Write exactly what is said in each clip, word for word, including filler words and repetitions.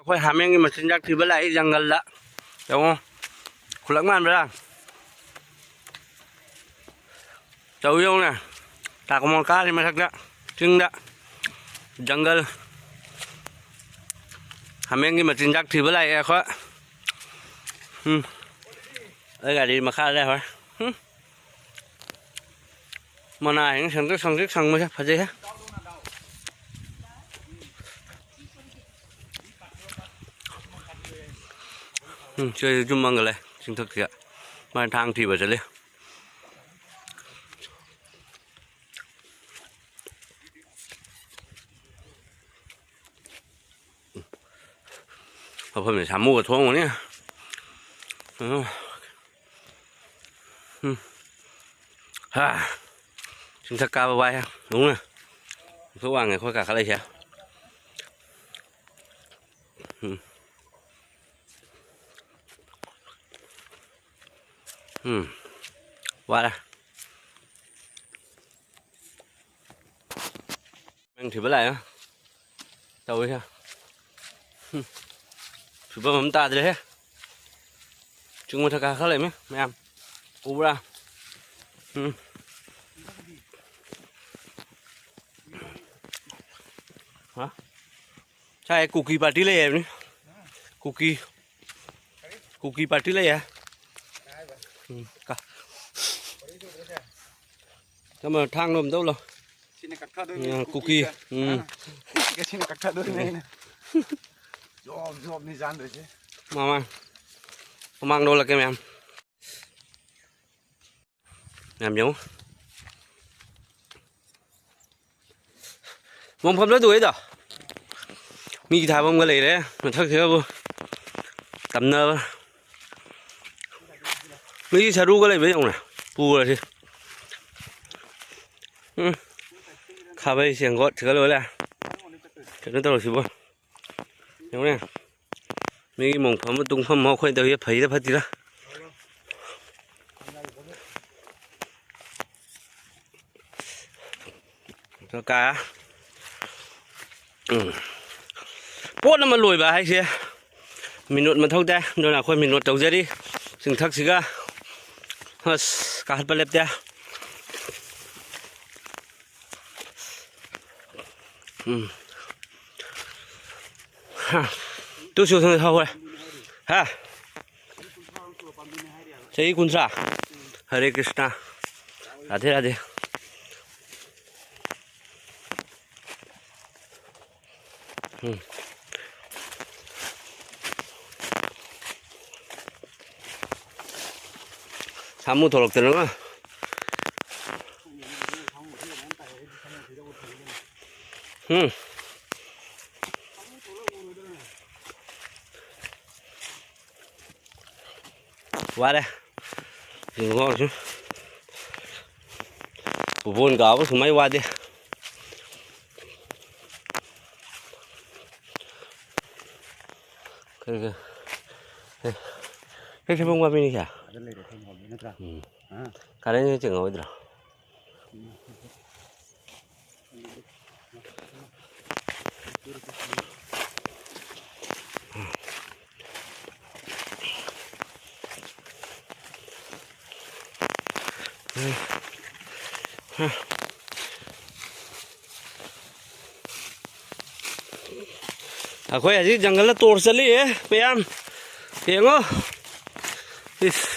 ꯑꯩꯈꯣꯏ ꯍꯥꯃꯦꯡꯒꯤ ꯃꯆꯤꯟꯖꯥꯛ ꯊꯤꯕ ꯂꯥꯛꯏ ꯖꯪꯒꯜꯗ꯫ ꯌꯦꯡꯉꯣ, ꯈꯨꯂꯛ ꯃꯥꯟꯕ꯭ꯔꯥ? ꯇꯧ ꯌꯦꯡꯉꯨꯅꯦ, ꯇꯥꯀꯨꯃꯣꯟ ꯀꯥꯔꯤ ꯃꯊꯛꯇ, ꯆꯤꯡꯗ, ꯖꯪꯒꯜ꯫ ꯍꯥꯃꯦꯡꯒꯤ ꯃꯆꯤꯟꯖꯥꯛ ꯊꯤꯕ ꯂꯥꯛꯑꯦ ꯑꯩꯈꯣꯏ꯫ ꯎꯝ, ꯑꯩ ꯒꯥꯔꯤ ꯃꯈꯥꯗ ꯂꯩꯍꯧꯔꯦ꯫ ꯎꯝ꯫ ꯃꯅꯥ ꯍꯦꯟꯅ ꯁꯪꯇ꯭ꯔꯤꯛ ꯁꯪꯇ꯭ꯔꯤꯛ ꯁꯪꯕꯁꯦ ꯐꯖꯩꯍꯦ꯫ ꯎꯝ, ꯁꯤꯗ ꯌꯨꯝ ꯑꯃꯒ ꯂꯩ ꯆꯤꯡꯊꯛꯁꯤꯗ꯫ ꯃꯥꯅ ꯊꯥꯡ ꯊꯤꯕ ꯆꯠꯂꯤ꯫ ꯃꯐꯝꯁꯦ ꯁꯥꯃꯨꯒ ꯊꯣꯛꯑꯝꯒꯅꯤ꯫ ꯎꯝ꯫ ꯎꯝ꯫ ꯍꯥ꯫ ꯆꯤꯡꯊꯛ ꯀꯥꯕ ꯋꯥꯏ꯫ ꯌꯦꯡꯉꯨꯅꯦ꯫ ꯑꯣꯟꯊꯣꯛ ꯋꯥꯡꯉꯦ ꯑꯩꯈꯣꯏ ꯀꯥꯈꯠꯂꯛꯏꯁꯦ꯫ ꯎꯝ꯫ ꯎꯝ꯫ ꯋꯥꯔꯦ꯫ ꯅꯪ ꯊꯤꯕ ꯂꯥꯛꯑꯦ꯫ ꯇꯧꯔꯤꯁꯦ꯫ ꯍꯨꯝ꯫ ꯐꯤꯕꯝ ꯑꯃ ꯇꯥꯗ꯭ꯔꯦꯍꯦ꯫ ꯆꯤꯡ ꯃꯊꯛ ꯀꯥꯈꯠꯂꯛꯏꯃꯤ ꯃꯌꯥꯝ꯫ ꯎꯕ꯭ꯔꯥ? ꯎꯝ꯫ ꯍꯥ? ꯁꯥꯏ ꯀꯨꯀꯤ ꯄꯥꯔꯇꯤ ꯂꯩ ꯍꯥꯏꯕꯅꯤ꯫ ꯀꯨꯀꯤ꯫ ꯀꯨꯀꯤ ꯄꯥꯔꯇꯤ ꯂꯩ ꯍꯥꯏ꯫ ꯎꯝ, ꯀ-, ꯀꯔꯝꯕ ꯊꯥꯡꯗꯣ ꯑꯝꯇ ꯎꯠꯂꯣ꯫ ꯁꯤꯅ ꯀꯛꯊꯗꯣꯏꯅꯦ ꯎꯝ, ꯀꯨꯀꯤ꯫ ꯀꯨꯀꯤꯒ꯫ ꯎꯝ꯫ ꯁꯤꯒ ꯁꯤꯅ ꯀꯛꯊꯗꯣꯏꯅꯦ ꯑꯩꯅ꯫ ꯖꯣꯕ, ꯖꯣꯕꯅꯤ ꯆꯥꯟꯗꯣꯏꯁꯦ꯫ ꯃꯃꯥꯡ-, ꯃꯃꯥꯡꯗ ꯑꯣꯜꯂꯛꯀꯦ ꯃꯌꯥꯝ꯫ ꯃꯌꯥꯝ ꯌꯦꯡꯉꯨ꯫ ꯃꯣꯡꯐꯝꯗ ꯇꯣꯛꯏꯗꯣ꯫ ꯃꯤꯒꯤ ꯊꯥꯐꯝꯒ ꯂꯩꯔꯦ ꯃꯊꯛꯁꯤꯗꯕꯨ꯫ ꯇꯝꯅꯕ꯫ ꯃꯤꯒꯤ ꯁꯔꯨꯒ ꯂꯩꯕ ꯌꯦꯡꯉꯨꯅꯦ꯫ ꯄꯨꯔꯁꯤ꯫ ꯎꯝ꯫ ꯈꯥꯕꯩ ꯁꯦꯡꯒꯣꯠ ꯊꯤꯒꯠ ꯂꯣꯏꯔꯦ꯫ ꯀꯩꯅꯣ ꯇꯧꯔꯁꯤꯕꯣ꯫ ꯌꯦꯡꯉꯨꯅꯦ꯫ ꯃꯤꯒꯤ ꯃꯣꯡꯐꯝ ꯑꯃ ꯇꯨꯡꯐꯝ ꯑꯃ ꯑꯩꯈꯣꯏ ꯇꯧꯔꯤꯁꯦ ꯐꯩꯔꯥ ꯐꯠꯇ꯭ꯔꯤꯔꯥ? ꯀꯥ-, ꯎꯝ꯫ ꯄꯣꯠ ꯑꯃ ꯂꯣꯏꯕ ꯍꯥꯏꯁꯦ ꯃꯤꯅꯣꯠ ꯃꯊꯧ ꯇꯥꯏ꯫ ꯑꯗꯨꯅ ꯑꯩꯈꯣꯏ ꯃꯤꯅꯣꯠ ꯇꯧꯖꯔꯤ꯫ ꯆꯤꯡꯊꯛꯁꯤꯒ ꯑꯁ ꯀꯥꯈꯠꯄ ꯂꯦꯞꯇꯦ꯫ ꯎꯝ꯫ ꯍꯥ꯫ ꯇꯨ ꯁꯨ ꯁꯨ ꯍꯧꯔꯦ꯫ ꯍꯥ꯫ ꯆꯍꯤ ꯀꯨꯟꯊ꯭ꯔꯥ꯫ ꯍꯔꯦ ꯀ꯭ꯔꯤꯁꯅ꯫ ꯔꯥꯙꯦ ꯔꯥꯙꯦ꯫ ꯎꯝ꯫ ꯁꯥꯃꯨ ꯊꯣꯛꯂꯛꯇꯅ꯫ ꯎꯝ꯫ ꯋꯥꯔꯦ꯫ ꯌꯦꯡꯉꯣ ꯁꯤ꯫ ꯎꯕꯣꯟ ꯀꯥꯕ ꯁꯨꯃꯥꯏ ꯋꯥꯗꯦ꯫ ꯀꯔꯤ ꯀꯔꯤ? ꯑꯦ, ꯀꯩ ꯊꯩꯕꯣꯡ ꯄꯥꯝꯕꯤꯅꯤ ꯁꯦ? ꯑꯗ ꯂꯩꯔꯦ ꯊꯩꯕꯣꯡ ꯄꯥꯝꯕꯤ ꯅꯠꯇ꯭ꯔꯥ? ꯎꯝ꯫ ꯑꯥ꯫ ꯀꯥꯔꯦꯟꯁꯦ ꯆꯤꯡꯉꯛꯑꯣꯏꯗ꯭ꯔꯣ? ꯑꯩꯈꯣꯏ ꯍꯧꯖꯤꯛ ꯖꯪꯒꯜꯗ ꯇꯣꯔ ꯆꯠꯂꯤꯌꯦ ꯃꯌꯥꯝ꯫ ꯌꯦꯡꯉꯣ꯫ ꯏꯁ꯫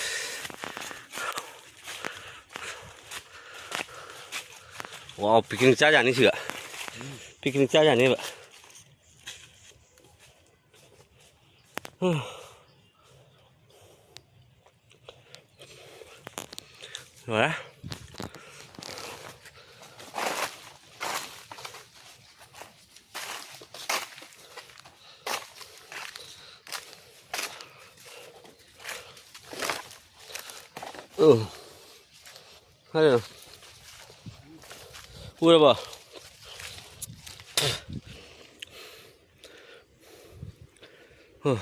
ꯋꯥꯎ, picnic ꯆꯥ ꯌꯥꯅꯤ ꯁꯤꯒ꯫ Picnic ꯆꯥ ꯌꯥꯅꯦꯕ꯫ ꯂꯣꯏꯔꯦ꯫ ꯎꯝ꯫ ꯍꯥꯏꯌꯣ꯫ ꯎꯔꯕꯣ? ꯍꯣ꯫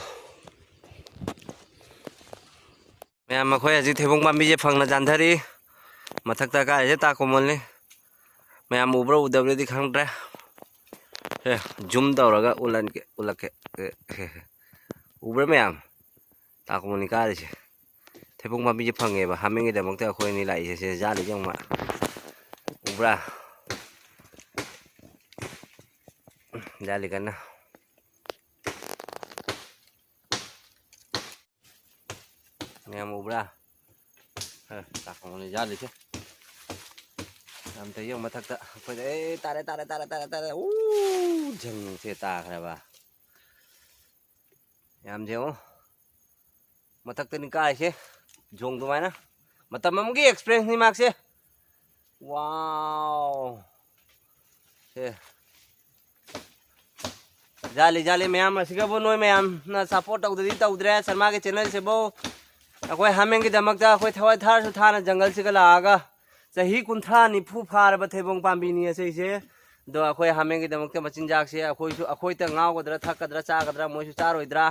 ꯃꯌꯥꯝ, ꯑꯩꯈꯣꯏ ꯍꯧꯖꯤꯛ ꯊꯩꯕꯣꯡ ꯄꯥꯝꯕꯤꯁꯦ ꯐꯪꯅ ꯆꯥꯟꯊꯔꯤ꯫ ꯃꯊꯛꯇ ꯀꯥꯏꯁꯦ ꯇꯥ ꯀꯣꯃꯜꯅꯤ꯫ ꯃꯌꯥꯝ ꯎꯕ꯭ꯔꯥ ꯎꯗꯕ꯭ꯔꯗꯤ ꯈꯪꯗ꯭ꯔꯦ꯫ ꯑꯦ, ꯖꯨꯝ ꯇꯧꯔꯒ ꯎꯠꯂꯟꯒꯦ, ꯎꯠꯂꯛꯀꯦ꯫ ꯑꯦ, ꯎꯕ꯭ꯔꯥ ꯃꯌꯥꯝ? ꯇꯥꯀꯣꯡꯅꯤ ꯀꯥꯔꯤꯁꯦ꯫ ꯊꯩꯕꯣꯡ ꯄꯥꯝꯕꯤꯁꯦ ꯐꯪꯉꯦꯕ, ꯍꯥꯃꯦꯡꯒꯤꯗꯃꯛꯇ ꯑꯩꯈꯣꯏ ꯑꯅꯤ ꯂꯥꯛꯏꯁꯦ꯫ ꯁꯦ, ꯖꯥꯂꯤꯁꯦ ꯌꯦꯡꯉꯨ ꯃꯥ꯫ ꯎꯕ꯭ꯔꯥ? ꯖꯥꯂꯤ ꯀꯟꯅ꯫ ꯃꯌꯥꯝ ꯎꯕ꯭ꯔꯥ? ꯑꯦ, ꯇꯥꯀꯣꯡꯅꯤ ꯖꯥꯂꯤꯁꯦ꯫ ꯌꯥꯝ ꯇꯩ ꯌꯦꯡꯉꯨ ꯃꯊꯛꯇ꯫ ꯑꯩꯈꯣꯏꯗ, ꯑꯦ, ꯇꯥꯔꯦ, ꯇꯥꯔꯦ, ꯇꯥꯔꯦ, ꯇꯥꯔꯦ, ꯇꯥꯔꯦ꯫ ꯎ, ꯖꯪꯁꯦ ꯇꯥꯈ꯭ꯔꯕ꯫ ꯌꯥꯝ ꯌꯦꯡꯉꯣ꯫ ꯃꯊꯛꯇꯅꯤ ꯀꯥꯏꯁꯦ꯫ ꯖꯣꯡ ꯑꯗꯨꯃꯥꯏꯅ꯫ ꯃꯇꯝ ꯑꯃꯒꯤ ꯑꯦꯛꯁꯄ꯭ꯔꯦꯟꯁꯅꯤ ꯃꯥꯛꯁꯦ꯫ ꯋꯥꯎ꯫ ꯁꯦ꯫ ꯖꯥꯂꯤ, ꯖꯥꯂꯤ ꯃꯌꯥꯝ ꯑꯁꯤꯒꯕꯨ ꯅꯣꯏ ꯃꯌꯥꯝꯅ ꯁꯞꯄꯣꯔꯠ ꯇꯧꯗꯗꯤ ꯇꯧꯗ꯭ꯔꯦ꯫ ꯁꯔꯃꯥꯒꯤ ꯆꯦꯅꯦꯜꯁꯤꯕꯨ ꯑꯩꯈꯣꯏ ꯍꯥꯃꯦꯡꯒꯤꯗꯃꯛꯇ ꯑꯩꯈꯣꯏ ꯊꯋꯥꯏ ꯊꯥꯔꯁꯨ ꯊꯥꯅ ꯖꯪꯒꯜꯁꯤꯒ ꯂꯥꯛꯑꯒ ꯆꯍꯤ ꯀꯨꯟꯊ꯭ꯔꯥ ꯅꯤꯐꯨ ꯐꯥꯔꯕ ꯊꯩꯕꯣꯡ ꯄꯥꯝꯕꯤꯅꯤ ꯑꯁꯤꯁꯦ꯫ ꯑꯗꯣ ꯑꯩꯈꯣꯏ ꯍꯥꯃꯦꯡꯒꯤꯗꯃꯛꯇ ꯃꯆꯤꯟꯖꯥꯛꯁꯦ ꯑꯩꯈꯣꯏꯁꯨ, ꯑꯩꯈꯣꯏꯇ ꯉꯥꯎꯒꯗ꯭ꯔꯥ, ꯊꯛꯀꯗ꯭ꯔꯥ, ꯆꯥꯒꯗ꯭ꯔꯥ, ꯃꯣꯏꯁꯨ ꯆꯥꯔꯣꯏꯗ꯭ꯔꯥ?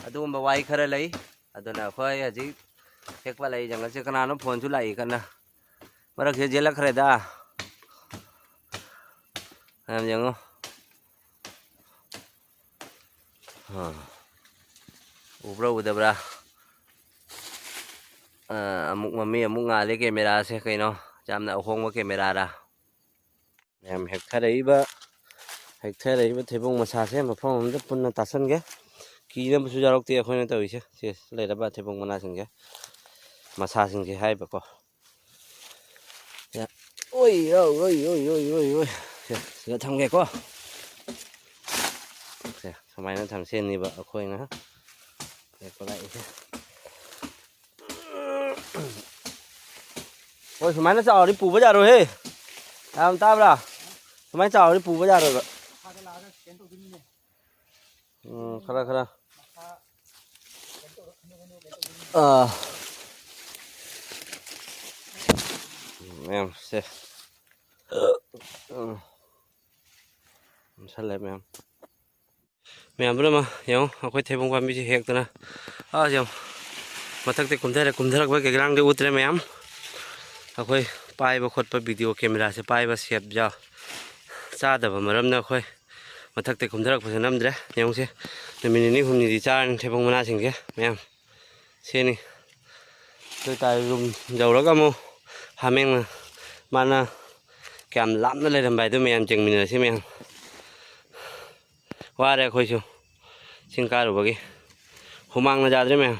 ꯑꯗꯨꯒꯨꯝꯕ ꯋꯥꯔꯤ ꯈꯔ ꯂꯩ꯫ ꯑꯗꯨꯅ ꯑꯩꯈꯣꯏ ꯍꯧꯖꯤꯛ ꯍꯦꯛꯄ ꯂꯥꯛꯏ ꯖꯪꯒꯜꯁꯦ꯫ ꯀꯅꯥꯅꯣ ꯐꯣꯟꯁꯨ ꯂꯥꯛꯏ ꯀꯟꯅ꯫ ꯃꯔꯛꯁꯤꯗ ꯆꯦꯜꯂꯛꯈ꯭ꯔꯦꯗ꯫ ꯃꯌꯥꯝ ꯌꯦꯡꯉꯣ꯫ ꯑꯥ꯫ ꯎꯕ꯭ꯔꯥ ꯎꯗꯕ꯭ꯔꯥ? ꯑꯥ, ꯑꯃꯨꯛ ꯃꯝꯃꯤ, ꯑꯃꯨꯛ ꯉꯥꯜꯂꯦ ꯀꯦꯃꯦꯔꯥꯁꯦ꯫ ꯀꯩꯅꯣ, ꯌꯥꯝꯅ ꯑꯍꯣꯡꯕ ꯀꯦꯃꯦꯔꯥꯔꯥ? ꯃꯌꯥꯝ ꯍꯦꯛꯊꯔꯛꯏꯕ, ꯍꯦꯛꯊꯔꯛꯏꯕ ꯊꯩꯕꯣꯡ ꯃꯁꯥꯁꯦ ꯃꯐꯝ ꯑꯃꯗ ꯄꯨꯟꯅ ꯇꯥꯁꯟꯒꯦ꯫ ꯀꯤꯅꯕꯁꯨ ꯌꯥꯎꯔꯛꯇꯦ ꯑꯩꯈꯣꯏꯅ ꯇꯧꯔꯤꯁꯦ꯫ ꯁꯦ, ꯂꯩꯔꯕ ꯊꯩꯕꯣꯡ ꯃꯅꯥꯁꯤꯡꯁꯦ, ꯃꯁꯥꯁꯤꯡꯁꯦ ꯍꯥꯏꯕꯀꯣ꯫ ꯁꯦ, ꯑꯣꯏ, ꯑꯣꯏ, ꯑꯣꯏ, ꯑꯣꯏ, ꯑꯣꯏ, ꯑꯣꯏ, ꯑꯣꯏ꯫ ꯁꯦ, ꯁꯤꯗ ꯊꯝꯒꯦꯀꯣ꯫ ꯁꯦ, ꯁꯨꯃꯥꯏꯅ ꯊꯝꯁꯦꯅꯤꯕ ꯑꯩꯈꯣꯏꯅ ꯍꯦꯛꯄ ꯂꯥꯛꯏꯁꯦ꯫ ꯍꯣꯏ, ꯁꯨꯃꯥꯏꯅ ꯆꯥꯎꯔꯗꯤ ꯄꯨꯕ ꯌꯥꯔꯣꯏꯍꯦ꯫ ꯌꯥꯝ ꯇꯥꯕ꯭ꯔꯥ? ꯁꯨꯃꯥꯏꯅ ꯆꯥꯎꯔꯗꯤ ꯄꯨꯕ ꯌꯥꯔꯣꯏꯕ꯫ ꯎꯝ, ꯈꯔ, ꯈꯔ꯫ ꯑꯥ꯫ ꯃꯌꯥꯝ ꯁꯦ꯫ ꯎꯝ꯫ ꯅꯝꯁꯜꯂꯦ ꯃꯌꯥꯝ꯫ ꯃꯌꯥꯝ ꯄꯨꯝꯅꯃꯛ ꯌꯦꯡꯉꯣ, ꯑꯩꯈꯣꯏ ꯊꯩꯕꯣꯡ ꯄꯥꯝꯕꯤꯁꯦ ꯍꯦꯛꯇꯅ, ꯑꯥ, ꯌꯦꯡꯉꯣ, ꯃꯊꯛꯇ ꯀꯨꯝꯊꯔꯦ꯫ ꯀꯨꯝꯊꯔꯛꯄ ꯒ꯭ꯔꯥꯎꯟꯗꯤ ꯎꯠꯇ꯭ꯔꯦ ꯃꯌꯥꯝ꯫ ꯑꯩꯈꯣꯏ ꯄꯥꯏꯕ ꯈꯣꯠꯄ, ꯚꯤꯗꯤꯑꯣ ꯀꯦꯃꯦꯔꯥꯁꯦ ꯄꯥꯏꯕ ꯁꯦꯞ ꯌꯥ-, ꯆꯥꯗꯕ ꯃꯔꯝꯅ ꯑꯩꯈꯣꯏ ꯃꯊꯛꯇ ꯀꯨꯝꯊꯔꯛꯄꯁꯨ ꯅꯝꯗ꯭ꯔꯦ꯫ ꯌꯦꯡꯉꯨꯁꯦ, ꯅꯨꯃꯤꯠ ꯅꯤꯅꯤ ꯍꯨꯝꯅꯤꯗꯤ ꯆꯥꯔꯅꯤ ꯊꯩꯕꯣꯡ ꯃꯅꯥꯁꯤꯡꯁꯦ ꯃꯌꯥꯝ꯫ ꯁꯤꯅꯤ꯫ ꯑꯗꯨ ꯑꯣꯏꯇꯥꯔꯗꯤ ꯔꯨꯝ ꯌꯧꯔꯒ ꯑꯃꯨꯛ ꯍꯥꯃꯦꯡꯅ ꯃꯥꯅ ꯀꯌꯥꯝ ꯂꯥꯞꯅ ꯂꯩꯔꯝꯕ ꯍꯥꯏꯗꯨ ꯃꯌꯥꯝ ꯌꯦꯡꯃꯤꯟꯅꯔꯁꯤ ꯃꯌꯥꯝ꯫ ꯋꯥꯔꯦ ꯑꯩꯈꯣꯏꯁꯨ ꯆꯤꯡ ꯀꯥꯔꯨꯕꯒꯤ꯫ ꯍꯨꯃꯥꯡꯅ ꯌꯥꯗ꯭ꯔꯦ ꯃꯌꯥꯝ꯫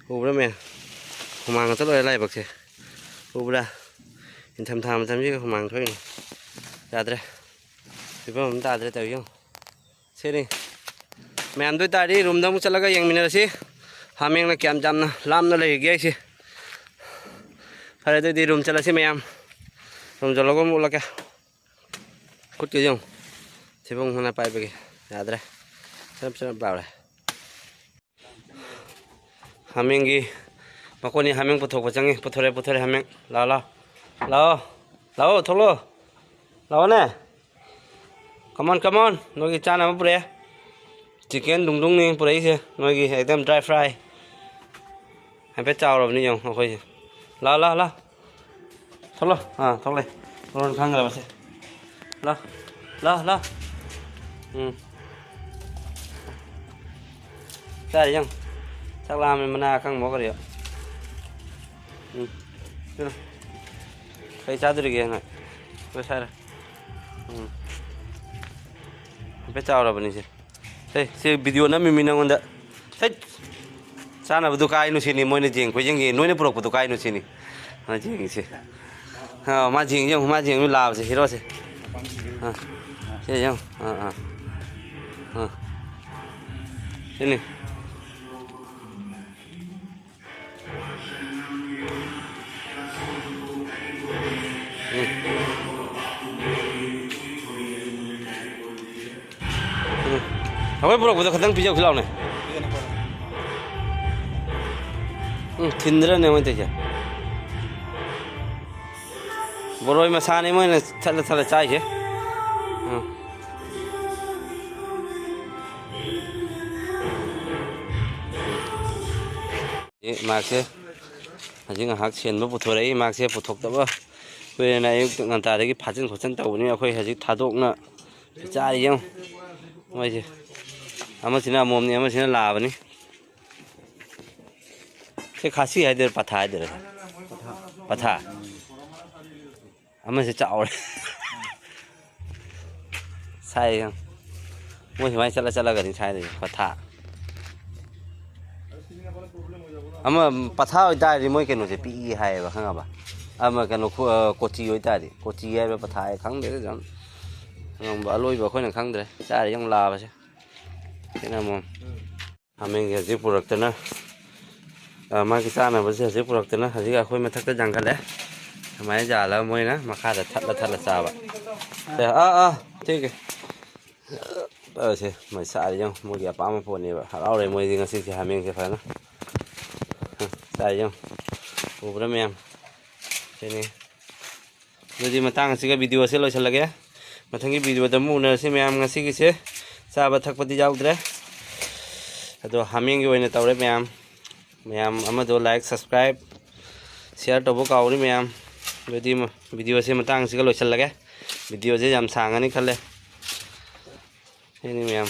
ꯎꯕ꯭ꯔꯥ ꯃꯌꯥꯝ? ꯍꯨꯃꯥꯡ ꯉꯥꯛꯇ ꯂꯣꯏꯔꯦ ꯂꯥꯏꯕꯛꯁꯦ꯫ ꯎꯕ꯭ꯔꯥ? ꯅꯤꯡꯊꯝꯊꯥ ꯃꯇꯝꯁꯤꯒ ꯍꯨꯃꯥꯡ ꯊꯣꯛꯏꯅꯦ꯫ ꯌꯥꯗ꯭ꯔꯦ꯫ ꯐꯤꯕꯝ ꯑꯃ ꯇꯥꯗ꯭ꯔꯦ ꯇꯧꯔꯤꯁꯦ ꯌꯦꯡꯉꯨ꯫ ꯁꯤꯅꯤ꯫ ꯃꯌꯥꯝꯗ ꯑꯣꯏꯇꯥꯔꯗꯤ ꯔꯨꯝꯗ ꯑꯃꯨꯛ ꯆꯠꯂꯒ ꯌꯦꯡꯃꯤꯟꯅꯔꯁꯤ꯫ ꯍꯥꯃꯦꯡꯅ ꯀꯌꯥꯝ ꯌꯥꯝꯅ ꯂꯥꯞꯅ ꯂꯩꯔꯤꯒꯦ ꯍꯥꯏꯁꯦ꯫ ꯐꯔꯦ ꯑꯗꯨꯗꯤ ꯔꯨꯝ ꯆꯠꯂꯁꯤ ꯃꯌꯥꯝ꯫ ꯔꯨꯝ ꯆꯠꯂꯒ ꯑꯃꯨꯛ ꯎꯠꯂꯛꯀꯦ꯫ ꯈꯨꯠꯀ ꯌꯦꯡꯉꯨ꯫ ꯊꯤꯕꯣꯡ ꯃꯅꯥ ꯄꯥꯏꯕꯒꯤ ꯌꯥꯗ꯭ꯔꯦ꯫ ꯆꯅꯞ ꯆꯅꯞ ꯂꯥꯎꯔꯦ꯫ ꯍꯥꯃꯦꯡꯒꯤ ꯃꯀꯣꯟꯅꯤ ꯍꯥꯃꯦꯡ ꯄꯨꯊꯣꯛꯄ ꯆꯪꯉꯤ꯫ ꯄꯨꯊꯣꯔꯛꯑꯦ, ꯄꯨꯊꯣꯔꯛꯑꯦ ꯍꯥꯃꯦꯡ꯫ ꯂꯥꯛꯑꯣ, ꯂꯥꯛꯑꯣ꯫ ꯂꯥꯛꯑꯣ, ꯂꯥꯛꯑꯣ, ꯊꯣꯛꯂꯛꯑꯣ꯫ ꯂꯥꯛꯑꯣꯅꯦ꯫ Come on, come on. ꯅꯣꯏꯒꯤ ꯆꯥꯅꯕ ꯄꯨꯔꯛꯑꯦ꯫ Chicken ꯗꯨꯡꯗꯨꯡꯅꯤ ꯄꯨꯔꯛꯏꯁꯦ꯫ ꯅꯣꯏꯒꯤ ꯑꯦꯛꯗꯝ dry fry꯫ ꯍꯥꯏꯐꯦꯠ ꯆꯥꯎꯔꯕꯅꯤ ꯌꯦꯡꯉꯣ ꯑꯩꯈꯣꯏꯁꯦ꯫ ꯂꯥꯛꯑꯣ, ꯂꯥꯛꯑꯣ, ꯂꯥꯛꯑꯣ꯫ ꯊꯣꯛꯂꯣ꯫ ꯑꯥ, ꯊꯣꯛꯂꯦ꯫ ꯃꯔꯣꯟ ꯈꯪꯈ꯭ꯔꯕꯁꯦ꯫ ꯂꯥ, ꯂꯥ, ꯂꯥ꯫ ꯎꯝ꯫ ꯆꯥꯔꯤ ꯌꯦꯡ꯫ ꯆꯥꯛ ꯂꯥꯝꯃꯦ, ꯃꯅꯥ ꯑꯀꯪꯕ ꯀꯔꯤꯌꯣ꯫ ꯎꯝ꯫ ꯁꯤꯅ꯫ ꯀꯩ ꯆꯥꯗꯣꯔꯤꯒꯦ ꯅꯣꯏ? ꯂꯣꯏ ꯁꯥꯏꯔꯦ꯫ ꯎꯝ꯫ ꯍꯥꯏꯐꯦꯠ ꯆꯥꯎꯔꯕꯅꯤꯁꯦ꯫ ꯍꯦ, ꯁꯤ video ꯅꯝꯃꯤꯃꯤ ꯅꯉꯣꯟꯗ꯫ ꯍꯩꯠ! ꯆꯥꯅꯕꯗꯨ ꯀꯥꯏꯅꯣ ꯁꯤꯅꯤ ꯃꯣꯏꯅ ꯌꯦꯡ ꯀꯣꯏꯌꯦꯡ ꯌꯦꯡ-, ꯅꯣꯏꯅ ꯄꯨꯔꯛꯄꯗꯨ ꯀꯥꯏꯅꯣ ꯁꯤꯅꯤ꯫ ꯑ, ꯌꯦꯡꯉꯤꯁꯦ꯫ ꯑ, ꯃꯥ ꯌꯦꯡ ꯌꯦꯡꯉꯨ, ꯃꯥ ꯌꯦꯡꯉꯨ ꯂꯥꯕꯁꯦ, ꯍꯦꯔꯣꯁꯦ꯫ ꯑ, ꯁꯤ ꯌꯦꯡꯉꯨ꯫ ꯑ, ꯑ꯫ ꯑ꯫ ꯁꯤꯅꯤ꯫ ꯎꯝ꯫ ꯎꯝ꯫ ꯑꯩꯈꯣꯏ ꯄꯨꯔꯛꯄꯗꯣ ꯈꯤꯇꯪ ꯄꯤꯖꯧꯁꯤ ꯂꯥꯎꯅꯦ꯫ ꯎꯝ, ꯊꯤꯟꯗ꯭ꯔꯅꯦ ꯃꯣꯏ ꯇꯧꯏꯁꯦ꯫ ꯕꯣꯔꯣꯏ ꯃꯁꯥꯅꯤ ꯃꯣꯏꯅ ꯊꯠꯂ ꯊꯠꯂ ꯆꯥꯏꯁꯦ꯫ ꯎꯝ꯫ ꯑꯦ, ꯃꯥꯁꯦ ꯍꯧꯖꯤꯛ ꯉꯥꯏꯍꯥꯛ ꯁꯦꯟꯕ ꯄꯨꯊꯣꯔꯛꯏ꯫ ꯃꯥꯁꯦ ꯄꯨꯊꯣꯛꯇꯕ ꯀꯨꯏꯔꯦꯅ ꯑꯌꯨꯛ ꯉꯟꯇꯥꯗꯒꯤ ꯐꯥꯖꯤꯟ ꯈꯣꯠꯆꯤꯟ ꯇꯧꯕꯅꯤ꯫ ꯑꯩꯈꯣꯏ ꯍꯧꯖꯤꯛ ꯊꯥꯗꯣꯛꯅ ꯆꯥꯔꯤ ꯌꯦꯡꯉꯨ ꯃꯣꯏꯁꯦ꯫ ꯑꯃꯁꯤꯅ ꯑꯃꯣꯝꯅꯤ, ꯑꯃꯁꯤꯅ ꯂꯥꯕꯅꯤ꯫ ꯁꯤ ꯈꯥꯁꯤ ꯍꯥꯏꯗꯣꯏꯔꯥ, ꯄꯊꯥ ꯍꯥꯏꯗꯣꯏꯔꯥ? ꯄꯊꯥ꯫ ꯑꯃꯁꯦ ꯆꯥꯎꯔꯦ꯫ ꯁꯥꯏ ꯌꯦꯡꯉꯨ꯫ ꯃꯣꯏ ꯁꯨꯃꯥꯏꯅ ꯆꯠꯂ ꯆꯠꯂꯒꯅꯤ ꯁꯥꯏꯗꯣꯏꯁꯦ, ꯄꯊꯥ꯫ ꯑꯃ ꯄꯊꯥ ꯑꯣꯏꯇꯥꯔꯗꯤ ꯃꯣꯏ ꯀꯩꯅꯣꯁꯦ ꯄꯤꯛꯏ ꯍꯥꯏꯌꯦꯕ, ꯈꯪꯉꯕ? ꯑꯃ ꯀꯩꯅꯣ ꯈꯨ-, ꯑ, ꯀꯣꯆꯤ ꯑꯣꯏꯇꯥꯔꯗꯤ, ꯀꯣꯆꯤ ꯍꯥꯏꯕ ꯄꯊꯥ ꯍꯥꯏ ꯈꯪꯗꯦꯗ ꯌꯥꯝ꯫ ꯑꯉꯝꯕ ꯑꯂꯣꯏꯕ ꯑꯩꯈꯣꯏꯅ ꯈꯪꯗ꯭ꯔꯦ꯫ ꯆꯥꯔꯤ ꯌꯦꯡꯉꯨ ꯂꯥꯕꯁꯦ꯫ ꯁꯤꯅ ꯑꯃꯣꯝ꯫ ꯍꯥꯃꯦꯡꯁꯦ ꯍꯧꯖꯤꯛ ꯄꯨꯔꯛꯇꯅ, ꯑ, ꯃꯥꯒꯤ ꯆꯥꯅꯕꯁꯦ ꯍꯧꯖꯤꯛ ꯄꯨꯔꯛꯇꯅ ꯍꯧꯖꯤꯛ ꯑꯩꯈꯣꯏ ꯃꯊꯛꯇ ꯌꯥꯟꯈꯠꯂꯦ꯫ ꯁꯨꯃꯥꯏꯅ ꯌꯥꯜꯂꯒ ꯃꯣꯏꯅ ꯃꯈꯥꯗ ꯊꯠꯂ ꯊꯠꯂ ꯆꯥꯕ꯫ ꯑꯦ, ꯑꯥ, ꯑꯥ, ꯊꯦꯡꯒꯦ꯫ ꯑ, ꯁꯦ, ꯃꯣꯏ ꯆꯥꯔꯤ ꯌꯦꯡꯉꯨ, ꯃꯣꯏꯒꯤ ꯑꯄꯥꯝꯕ ꯄꯣꯠꯅꯦꯕ꯫ ꯍꯔꯥꯎꯔꯦ ꯃꯣꯏꯗꯤ ꯉꯁꯤꯁꯦ ꯍꯥꯃꯦꯡꯁꯦ ꯐꯖꯅ꯫ ꯑ, ꯆꯥꯔꯤ ꯌꯦꯡꯉꯨ꯫ ꯎꯕ꯭ꯔꯥ ꯃꯌꯥꯝ? ꯁꯤꯅꯤ꯫ ꯑꯗꯨꯗꯤ ꯃꯇꯥꯡ ꯑꯁꯤꯒ ꯚꯤꯗꯤꯑꯣꯁꯦ ꯂꯣꯏꯁꯤꯜꯂꯒꯦ꯫ ꯃꯊꯪꯒꯤ ꯚꯤꯗꯤꯑꯣꯗ ꯑꯃꯨꯛ ꯎꯅꯔꯁꯤ ꯃꯌꯥꯝ꯫ ꯉꯁꯤꯒꯤꯁꯦ ꯆꯥꯕ ꯊꯛꯄꯗꯤ ꯌꯥꯎꯗ꯭ꯔꯦ, ꯑꯗꯣ ꯍꯥꯃꯦꯡꯒꯤ ꯑꯣꯏꯅ ꯇꯧꯔꯦ ꯃꯌꯥꯝ꯫ ꯃꯌꯥꯝ ꯑꯃꯗꯣ like, subscribe, share ꯇꯧꯕ ꯀꯥꯎꯒꯅꯤ ꯃꯌꯥꯝ꯫ ꯑꯗꯨꯗꯤ ꯃ-, ꯚꯤꯗꯤꯑꯣꯁꯦ ꯃꯇꯥꯡ ꯑꯁꯤꯒ ꯂꯣꯏꯁꯤꯜꯂꯒꯦ꯫ ꯚꯤꯗꯤꯑꯣꯁꯦ ꯌꯥꯝ ꯁꯥꯡꯉꯅꯤ ꯈꯜꯂꯦ꯫ ꯁꯤꯅꯤ ꯃꯌꯥꯝ꯫